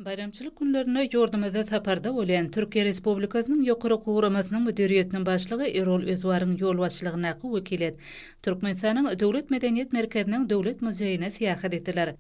Baýramçylyk günlerinde ýurdumyzda saparda bolýan Türkiýe Respublikasynyň Ýokary okuw guramasynyň müdiriýetiniň başlygy Erol Özbaryň ýolbaşçylygyndaky wekiliýet Türkmenistanyň Döwlet medeniýet merkeziniň Döwlet muzeýine syýahat etdiler.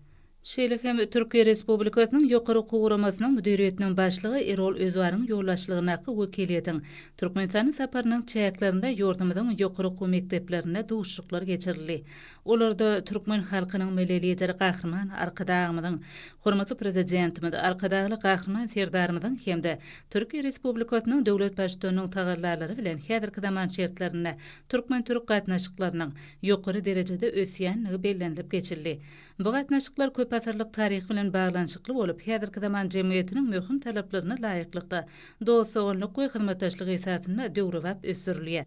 Şeýle hem Türkiýe Respublikasynyň Ýokary okuw guramasynyň müdiriýetiniň başlygy Erol Özbaryň ýolbaşçylygyndaky wekiliýetiň Türkmenistana saparynyň çäklerinde ýurdumyzyň ýokary okuw mekdeplerinde duşuşyklar geçirildi. Olarda türkmen halkynyň Milli Lideri Gahryman Arkadagymyzyň, hormatly Prezidentimiz Arkadagly Gahryman Serdarymyzyň hem-de Türkiýe Respublikasynyň döwlet Baştutanynyň tagallalary bilen häzirki zaman şertlerinde türkmen-türk gatnaşyklarynyň ýokary derejede ösýändigi bellenilip geçildi. Bu gatnaşyklar köpasyrlyk taryh bilen baglanyşykly bolup, häzirki zaman jemgyýetiniň möhüm talaplaryna laýyklykda, dost-doganlyk we hyzmatdaşlyk esasynda döwrebap ösdürilýär.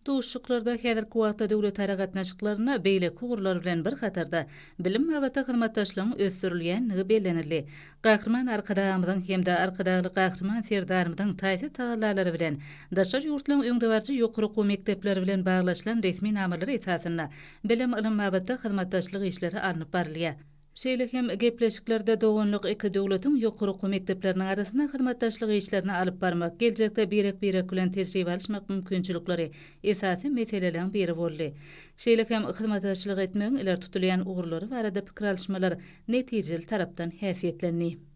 Duşuşyklarda häzirki wagtda döwletara gatnaşyklarynda beýleki ugurlar bilen bir hatarda, bilim babatda hyzmatdaşlygyň ösdürilýändigi bellenildi. Gahryman Arkadagymyzyň hem-de Arkadagly Gahryman Serdarymyzyň taýsyz tagallalary bilen daşary ýurtlaryň öňdebaryjy ýokary okuw mekdepleri bilen baglaşylan resminamalar esasynda bilim-ylym babatda hyzmatdaşlyk işleri alnyp barylýar. Şeýle hem gepleşiklerde doganlyk iki döwletiň ýokary okuw mekdepleriniň arasynda hyzmatdaşlyk işlerini alyp barmak, geljekde birek-birek bilen tejribe alyşmak mümkinçilikleri esasy meseleleriň biri boldy. Şeýle hem hyzmatdaşlyk etmegiň ileri tutulýan ugurlary barada pikir alyşmalar netijeli tarapdan häsiýetlendi.